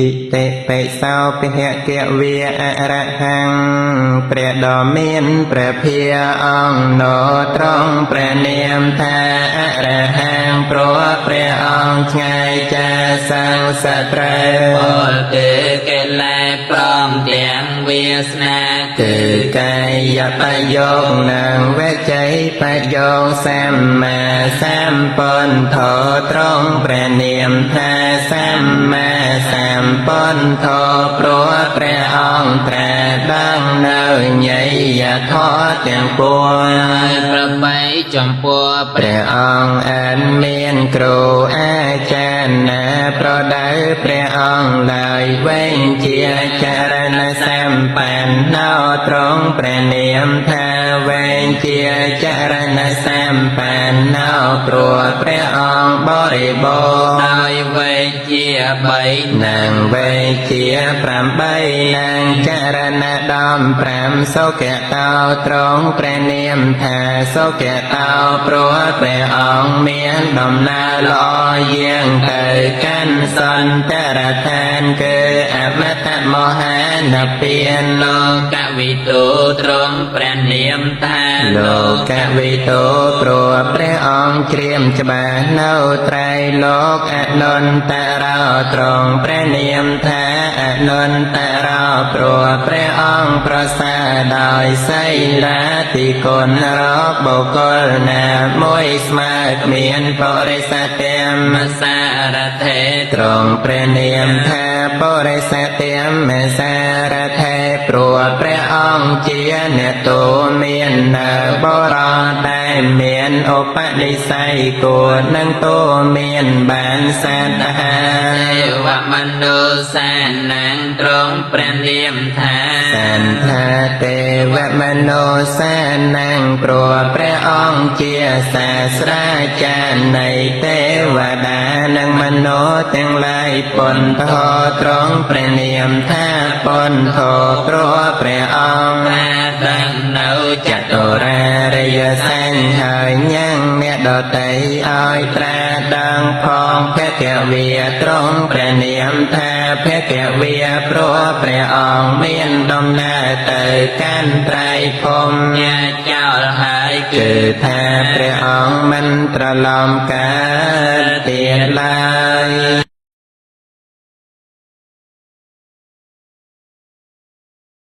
ឥតិបិសោពហគវាអរហង្គព្រះដ៏មានព្រះភាអង្គនោត្រង់ព្រះនាមថាអរហង្គព្រោះព្រះអង្គឆ្ងាយចាសង្សត្រូវ ពលគឺកិលេសព្រមទាំងវាសនា គឺកាយបយោគនិងវចីបយោគសម្មាសម្ពុទ្ធោត្រង់ព្រះនាមថាសម្មាសម្ពុទ្ធោព្រោះព្រះអង្គត្រាស់ដឹងនៅញយធម៌ទាំងពួង ហើយប្របីចំពោះព្រះ ព្រះអង្គអានមានគ្រូអាចារ្យណាប្រដៅព្រះអង្គឡើយវែងជាចរណសម្បណ្ណោត្រង់ព្រះនាមថាវែងជាចរណសម្បណ្ណោព្រោះព្រះអង្គបរិបូរណ៍ ដោយវេជាបី និងវេជា8និងចរណដំ5សុគតោត្រង់ព្រះនាមថាសុគតោព្រោះព្រះអង្គមានដំណើរល្អយាងទៅកាន់សន្តរឋានគឺអមតមហានិព្វាន លោកវិទូត្រង់ព្រះនាមថា លោកវិទូព្រោះព្រះអង្គជ្រាមច្បាស់នៅត្រៃលោកអនុត្តរោត្រង់ព្រះនាមថាអនុត្តរោព្រោះព្រះអង្គប្រសើរដោយសីលាតិគុណរកបុគ្គលណាមួយស្មើគ្មានបរិសធម្ម មសារថេ ត្រង់ព្រះនាមថាបរិសធម្មសារថេព្រោះព្រះអង្គជាអ្នកទូមាននៅបរោះតែមានឧបនិស្ស័យគួរនឹងទូមានបានសត្វហា ទេវមនុស្សសានំត្រង់ព្រះនាមថា សន្តាទេវមនោសានំព្រោះព្រះអង្គជាសាស្ត្រាចារ្យនៃទេវតានិងមនុស្សទាំងឡាយពន្ធោត្រង់ព្រះនាមថាពន្ធោព្រោះព្រះអង្គ ថាដឹងនៅច ច តុ តុរារិយសញ្ញហើយញ៉ាំងអ្នកដតីឲ្យត្រាដឹងផងភគវាត្រង់ព្រះនាមថាភគវាព្រោះព្រះអង្គមានដំណើរទៅកាន់ត្រៃភូមិ ញាចោលហើយគឺ គឺថាព្រះអង្គមិនត្រឡំកើតទៀតឡើយ។